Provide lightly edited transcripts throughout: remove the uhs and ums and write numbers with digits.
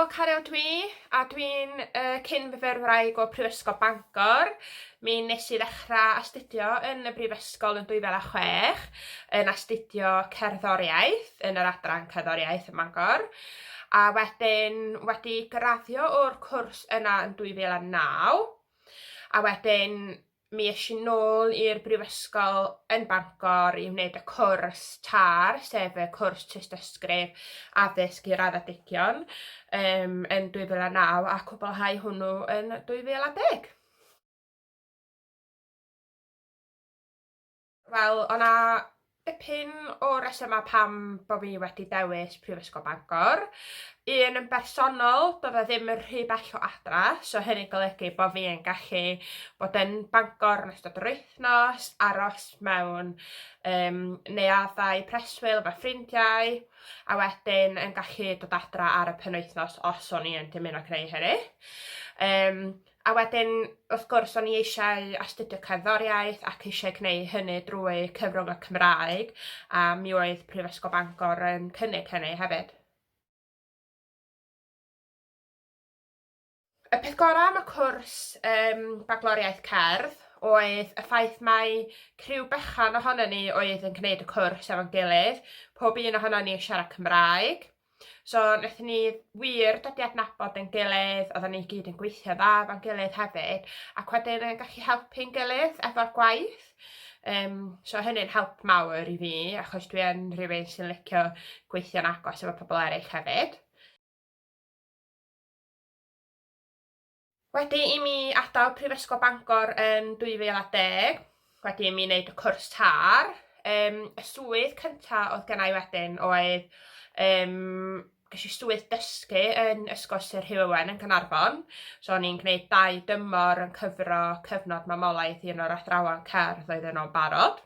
Caryl dwi, a dwi'n uh, cyn-fyfyrwraig o Prifysgol Bangor. Mi nes i ddechrau astudio yn y Brifysgol yn 2006, yn astudio cerddoriaeth yn yr adran cerddoriaeth ym Mangor. A wedyn wedi graddio o'r cwrs yna yn 2009, a wedyn mi es i nôl i'r brifysgol yn Bangor i wneud y cwrs TAR, sef y cwrs Tystysgrif Addysg i Raddedigion, um, yn 2009 a cwblhau hwnnw yn 2010. Wel, o' 'na dipyn o resyma pam bo' fi wedi dewis Prifysgol Bangor. Un yn bersonol, do'dd o ddim yn rhy bell o adra, so hynny'n golygu bo' fi yn gallu bod yn Bangor yn ystod yr wythnos, aros mewn yym neuaddau preswyl efo ffrindiau, a wedyn yn gallu dod adra ar y penwythnos os o'n i yn dymuno gneud hynny. Yym. A wedyn, wrth gwrs, o'n i eisiau astudio cerddoriaeth ac eisiau gwneud hynny drwy cyfrwng y Cymraeg, a mi oedd Prifysgol Bangor yn cynnig hynny hefyd. Y peth gorau am y cwrs um, Bagloriaeth Cerdd oedd y ffaith mai criw bychan ohonon ni oedd yn gwneud y cwrs efo'n gilydd, pob un ohonon ni yn siarad Cymraeg. So wnaethon ni wir dod i adnabod ein gilydd, oedden ni gyd yn gweithio dda efo'n gilydd hefyd, ac wedyn yn gallu helpu'n gilydd efo'r gwaith. Um, so hynny'n help mawr i fi, achos dwi yn rhywun sy'n licio gweithio'n agos efo pobl eraill hefyd. Wedi i mi adael Prifysgol Bangor yn 2010, wedi i mi wneud y cwrs TAR, um, y swydd cynta oedd gennau wedyn oedd, um, ges i swydd dysgu yn Ysgol Sir Hugh Owen yn Caernarfon. So o'n i'n gwneud dau dymor yn cyfro cyfnod mamolaeth un o'r athrawon cerdd oedd yno'n barod.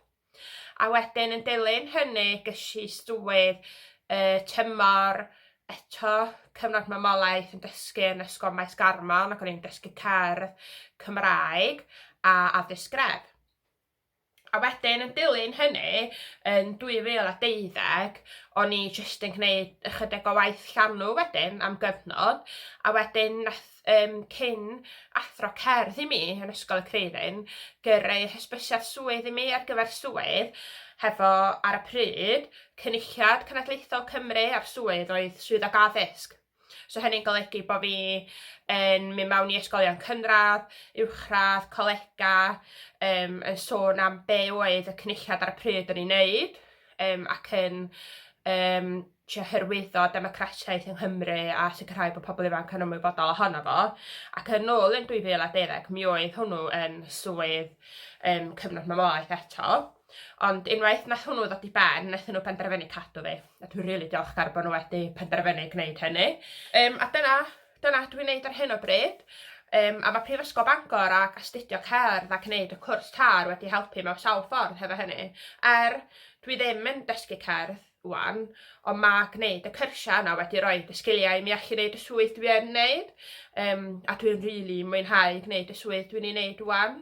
A wedyn yn dilyn hynny ges i swydd yy tymor eto cyfnod mamolaeth yn dysgu yn Ysgol Maes Garmon ac o'n i'n dysgu cerdd Cymraeg a addysg gref. A wedyn yn dilyn hynny yn 2012 o'n i jyst yn gwneud ychydig o waith llanw wedyn am gyfnod a wedyn nath yym cyn athro cerdd i mi yn Ysgol y Creuddyn gyrru hysbysiad swydd i mi ar gyfer swydd hefo ar y pryd Cynulliad Cenedlaethol Cymru a'r swydd oedd swyddog addysg. So hynny'n golygu bo' fi yn mynd mewn i ysgolion cynradd, uwchradd, colega, yym yn sôn am be' oedd y cynulliad ar y pryd yn ei neud yym ac yn yym trio hyrwyddo democratiaeth yng Nghymru a sicrhau bod pobl ifanc yn ymwybodol ohono fo. Ac yn ôl yn 2012 mi oedd hwnnw yn swydd yym cyfnod mamolaeth eto. Ond unwaith nath hwnnw ddod i ben, naethon nhw benderfynu cadw fi. A dwi'n rili diolchgar bod nhw wedi penderfynu gwneud hynny. Yym a dyna dyna dwi'n neud ar hyn o bryd. Yym a ma' Prifysgol Bangor ac astudio cerdd a gneud y cwrs TAR wedi helpu mewn sawl ffordd hefo hynny. Er dwi ddim yn dysgu cerdd 'wan, ond ma' gneud y cyrsia yna wedi roid y sgilia i mi allu neud y swydd dwi yn neud yym a dwi'n rili mwynhau gneud y swydd dwi'n ei neud 'wan.